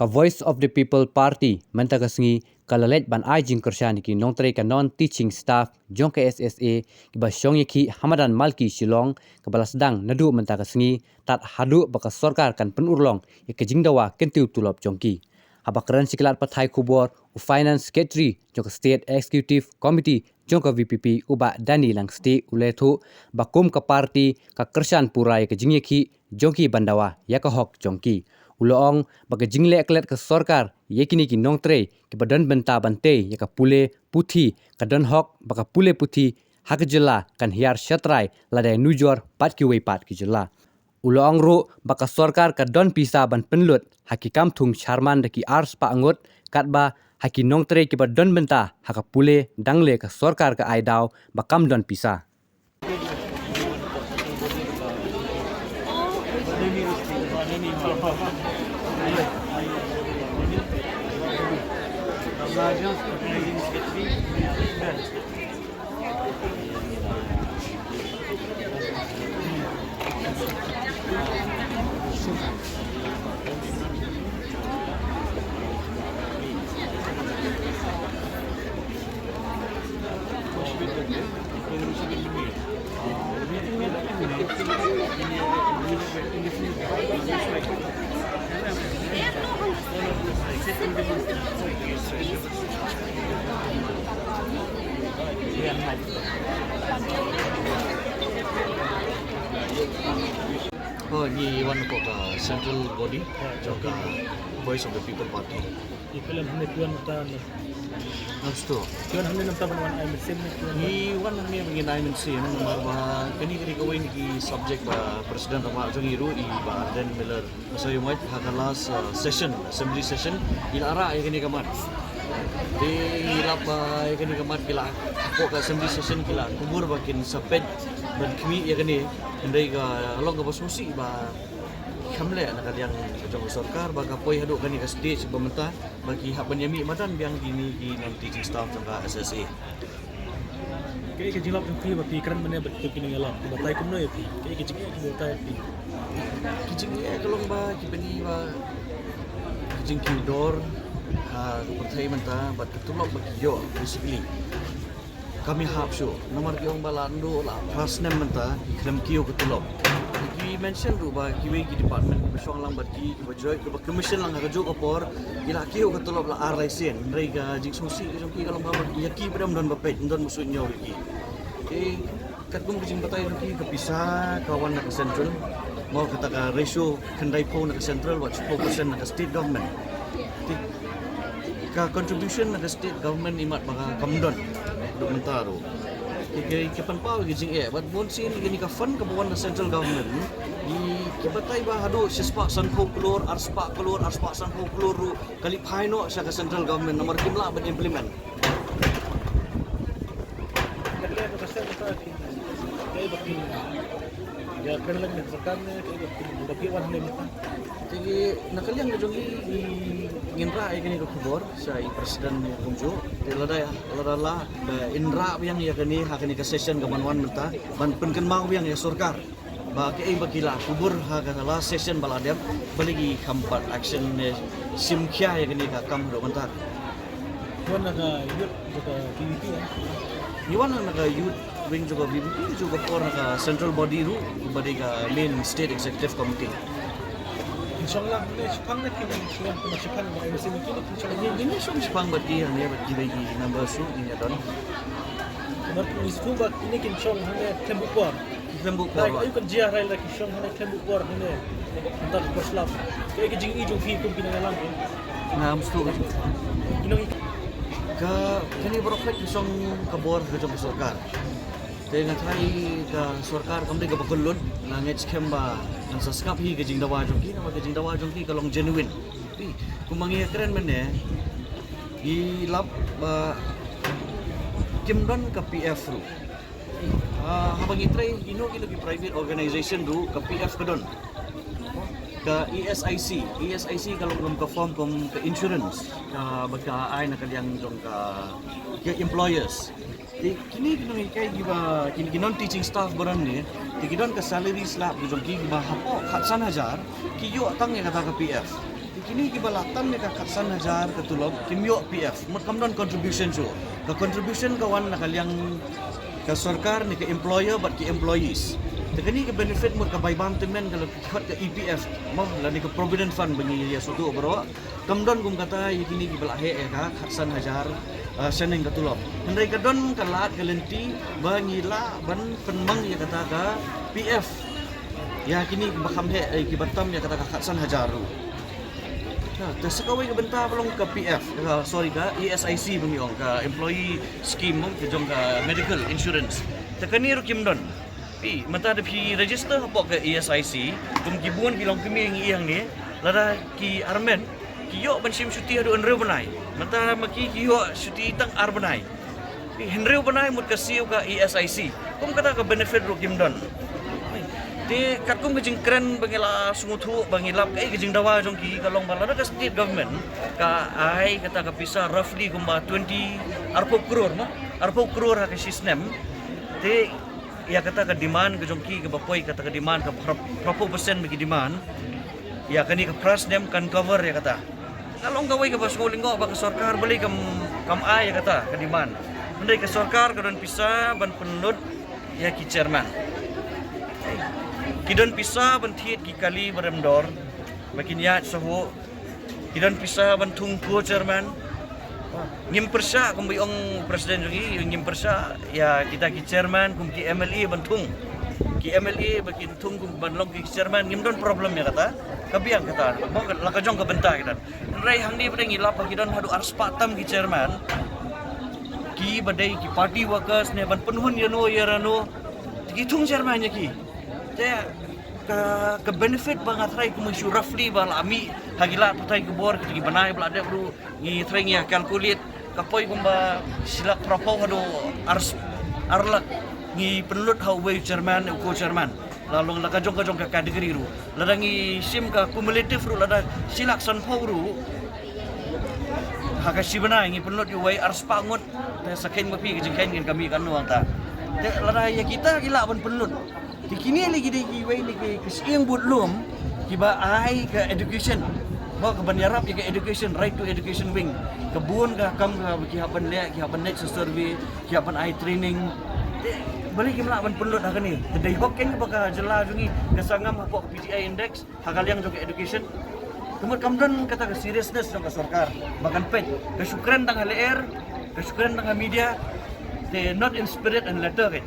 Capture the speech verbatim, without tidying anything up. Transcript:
Ka Voice of the People Party mynta ka sngi ka la leit ban ai jingkyrshan ïa ki nongtrei ka non-teaching staff jong ka S S A kiba shong ïakhih ha madan Malki Shillong, kaba la sdang naduh mynta ka sngi tad haduh ba ka sorkar kan pynurlong ïa ka jingdawa kyntiew tulop jong ki. Haba kren sha ki lad pathai khubor, u Finance Secretary jong ka State Executive Committee jong ka V P P, u Bah Danny Langstieh, u la ïathuh ba kum ka party ka kyrshan pura ïa ka jingïakhih jong ki ban dawa ïa ka hok jong ki. U la ong ba ka jingleh klet ka sorkar ïa kine ki nongtrei kiba don bynta ban tei ïa ka pule puthi ka don hok ba ka pule puthi ha ka jylla kan hiar shatrai lada ïanujor bad kiwei pat ki jylla. U la ong ruh ba ka sorkar ka don pisa ban pynlut ha ki kam thung sharman da ki arspah ngut, katba ha ki nongtrei kiba don bynta ha ka pule dang leh ka sorkar ka ai daw ba kam don pisa. Oh, ngi wan ko ka central body jong ka Voice of the People Party. Ki khlem hynne ki wan mynta. Namar to. Ki wan hynne namar ban wan ai mynsiem ne ki wan. Ngi wan hynne ba ngin ai mynsiem namar ba kane ka dei kawei na ki subject ba President Rangbah jong ngi ruh i Bah Ardent Miller Basaiawmoit ha ka last, uh, session, assembly session, i la rah ïa kane ka mat. Te ngi lap ba ïa kane ka mat ki la, hapoh ka assembly session ki la kubur ba kin sa peit ban khmih ïa kane. Hynrei ka long kaba sngewsih ba kham leh na ka liang ka jong ka sorkar ba ka poi haduh kane ka stage ba mynta ba ki hap ban ïa mih madan biang kine ki non-teaching staff jong ka S S A. Kaei ka jinglap jong phi ba phi kren mynne bad kito ki nongïalam, ki batai kumno ïa phi? Kaei ka jingeh ki batai ïa phi? Ki jingeh ka long ba ki pyni ba ka jingkiew dor ha ka pyrthei mynta bad ka tulop ba ki ïoh, basically kam ïahap shuh. Namar ki ong ba la naduh la phra snem mynta ki khlem kiew ka tulop. Ki mention ruh ba kiwei ki department kiba shong lang bad ki, kiba join, kiba commission lang ha kajuh ka por, ki la kiew ka tulop la ar lai sien. Hynrei ka jingsngewsih ka jong ki ka long ba ïa ki pat ym don ba peit, ym don ba suidñiew ïa ki. Te katkum ka jingbatai jong ki, ka pisa ka wan na ka central. Mo, kata ka ratio khyndaiphew na ka central bad shiphew percent na ka state government. Te ka contribution na ka state government imat ba ka kam don haduh mynta ruh. Te ka, ka pynpaw ka jingeh bad bun sien kane ka fund kaba wan na central government, ki, ki batai ba haduh shispah sanphew klur, arspah klur, arspah sanphew klur ruh ka leit phai noh sha ka central government namar kim lah ban implement. Kaei ba kin ïa kren lang na ka sorkar ne, kaei ba kin, ba kin wan hangne mynta? Te na ka liang ka jong ngi, ngi, ngin rah ïa kane ka khubor sha i president kumjuh. Te lada, lada lah, ba in rah biang ïa kane ha kane ka session kaban wan mynta ban pynkynmaw biang ïa sorkar ba kaei ba ki la kubur ha ka last session ba la dep, balei ki kham pat action ne shim khia ïa kane ka kam haduh mynta. Wan na ka youth jong ka V P P, eh? Ngi wan na ka youth wing jong ka V P P, jong ka por na ka central body ruh, ba dei ka main state executive committee. Kin shong lang ne shipang ne kin shong, kin shong shipang ba kin shong. Ngi, ngi shong shipang bad ki hangne bad kiwei ki members ruh ngi ïa don. Namar kin shong ba kine kin shong hangne khlem buh por. Khlem buh por. Ai, ayu kan jia rai la ki shong hangne khlem buh por hangne. Mynta ka por slap. Kaei ka jingïohi jong phi kum ki nongïalam? Nga mut ka jing. Ki nong- Ka, kane baroh peit ki shong ka bor ka jong ka sorkar. Te nga tharai ka sorkar kam dei kaba kyllut, nga ngeit skhem ba ngan sa sngap hi ka jingdawa jong ki, namar ka jingdawa jong ki ka long genuine. Te kumba ngi ïa kren mynne, ngi lap ba kim don ka P F ruh. Ah, haba ngi trei, ino kino ki private organization ruh, ka P F ka don. Ka E S I C, E S I C ka long kum ka form kum ka insurance, ka ba ka ai na ka liang jong ka, ka employers. Te kine ki nonghikai kiba, kine ki non-teaching staff ba don ne, te ki don ka salary slab ki jong ki kiba hapoh khatsan hajar, ki ïoh tang ïa kata ka P F. Kine kiba la tam ïa ka khatsan hajar ka tulop kim ïoh P F. Mut kam don contribution shuh. Ka contribution ka wan na ka liang ka sorkar ne ka employer bad ki employees. Te kane ka benefit mut ka bai bam tymmen ka la ki khot ka E P F. Mo lane ka provident fund ba ngi ïa sngewthuh baroh. Kam don kum kata ïa kine kiba la heh ïa ka khatsan hajar, ah, shaneng ka tulop. Hynrei ka don ka lad ka lynti ba ngi lah ban pynmang ïa kata ka P F ïa kine kiba kham heh, eh, kiba tam ïa kata ka khatsan hajar ruh. Te sa kawei ka bynta ba long ka P F, ka, sorry, ka E S I C ba ngi ong, ka employee scheme mo, ka jong ka medical insurance. Te kane ruh kim don. Phi, mynta da phi register hapoh ka E S I C, kum ki bun ki longkmie ngi ïa hangne, lada ki armet ki ïoh ban shim shuti haduh hynriew bnai. Mynta ma ki ki ïoh shuti tang ar bnai. Phi, hynriew bnai mut ka siew ka E S I C. Kum kata ka benefit ruh kim don. Te katkum ka jingkren ba ngi la sngewthuh, ba ngi lap, kaei ka jingdawa jong ki ka long ba lada ka state government ka ai kata ka pisa roughly kumba twenty, arphew klur mo, arphew klur ha ka shi snem. Te ïa kata ka demand ka jong ki kaba poi, kata ka demand ka phra-, phraphew percent ba ki demand. Ïa kane ka phra snem kan cover ïa kata. Ka long kawei kaba sngewlyngngoh ba ka sorkar balei kam, kam ai ïa kata ka demand. Hynrei ka sorkar ka don pisa ban pynlut ïa ki chairman. Ki don pisa ban thied ki kali ba rem dor ba kin ïaid shuh. Ki don pisa ban thung co-chairman. Ngim pyrshah, kum ba ong president jong ngi, ngim pyrshah ïa kita ki chairman kum ki M L A ban thung. Ki M L A ba kin thung kum ban long ki chairman, ngim don problem ïa kata. Ka biang kata, mo, la ka jong ka bynta kita. Hynrei hangne ba ngi lap ba ki don haduh arspah tam ki chairman kiba dei ki party workers ne ban pynhun ïano ïano. Ki thung chairman ïa ki. Te ka, ka benefit ba nga tharai kum shu roughly ba la mih ha ki lad pathai khubor, ki bnai ba la dep ruh ngi tharai ngi ïa calculate ka poi kumba shi lak phraphew haduh ar, ar lak ngi pynlut ha uwei u chairman, u co-chairman. La long la ka jong ka jong ka category ruh. Lada ngi shim ka cumulative ruh lada shi lak sanphew ruh ha ka shi bnai ngi pynlut ïa uwei arspah ngut. Te sa kheiñ ma phi ka jingkheiñ ngin ka mih katno hangta. Te lada ïa kita ki lah ban pynlut. Te kine lei ki dei kiwei na ki, ki shyieng budlum kiba ai ka education. Ba ka ban ïarap ïa ka education, right to education wing. Ka bun ka kam kaba ki hap ban leh, ki hap ban leit survey, ki hap ban ai training. Te balei kim lah ban pynlut ha kane. Te dei hok keiñ ba ka jylla jong ngi ka sa ngam hapoh ka P T I index ha ka liang jong ka education. Te mut kam don kata ka seriousness jong ka sorkar ba kan peit. Ka shu kren tang ha lyer, ka shu kren tang ha media. Te not in spirit and letter keiñ.